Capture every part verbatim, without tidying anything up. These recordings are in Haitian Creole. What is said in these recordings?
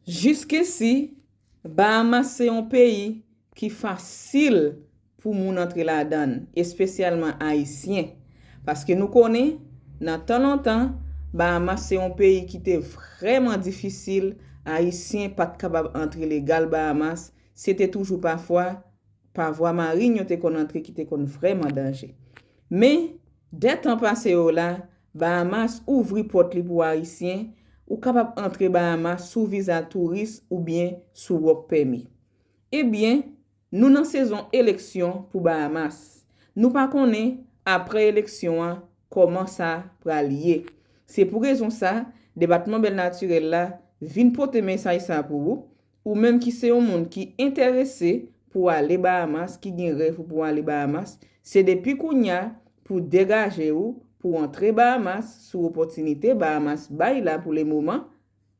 Jiskesi, Bahamas se yon peyi ki fasil pou moun antre ladan l, espesyalman Ayisyen. Paske nou konnen, nan tan lontan, Bahamas se yon peyi ki te vrèman difisil, Ayisyen pa t kapab antre legal Bahamas, se te toujou pafwa pa vwa marin yo te konn antre ki te konn vrèman danje. Men, dè tan pase yo la, Bahamas ouvri pòt li pou Ayisyen, ou kapab antre Bahamas sou viza touris oubyen sou work permit. Ebyen, nou nan sezon eleksyon pou Bahamas. Nou pa konnen, apre eleksyon an, kòman sa pral ye. Se pou rezon sa, Depatman Bèl Natirèl la vin pote mesaj sa pou ou, ou menm ki se yon moun ki enterese pou ale Bahamas, ki gen rèv ou pou ale Bahamas, se depi kounye a pou degaje ou, pou antre Bahamas, sou opòtinite Bahamas bay la pou le moman,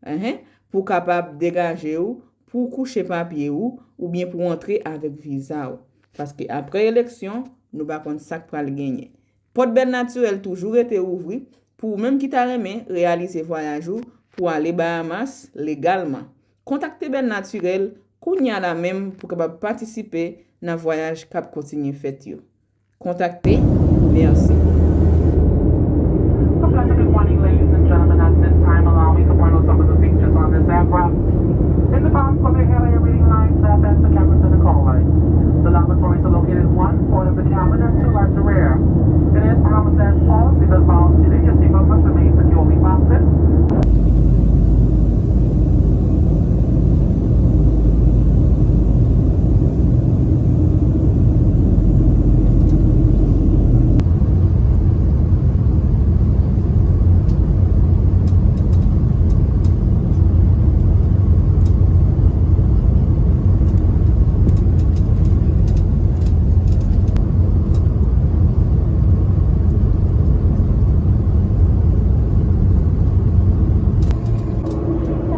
enhen, pou kapab degaje ou, pou kouche papye ou, oubyen pou antre avèk viza ou. Paske apre eleksyon, nou pa konn sa k pral genyen. Pòt Bèl Natirèl toujou rete ouvri pou ou menm ki ta renmen reyalize vwayaj ou pou ale Bahamas legalman. Kontakte Bèl Natirèl kounye a la menm pou kapab patisipe nan vwayaj k ap kontinye fèt yo. Kontakte. Mèsi. A pleasant good morning, ladies and gentlemen. At this time, allow me to point out some of the features on this aircraft. In the past, for the area reading lines, there have been the cabins and the call lights. The lavatories are located one forward of the cabin and two at the rear. It is Bahamas Air's policy that while seating, your seatbelt must remain securely fastened.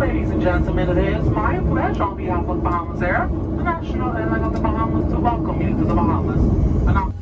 Ladies and gentlemen, it is my pleasure on behalf of Bahamas Air, the national airline of the Bahamas, to welcome you to the Bahamas. And now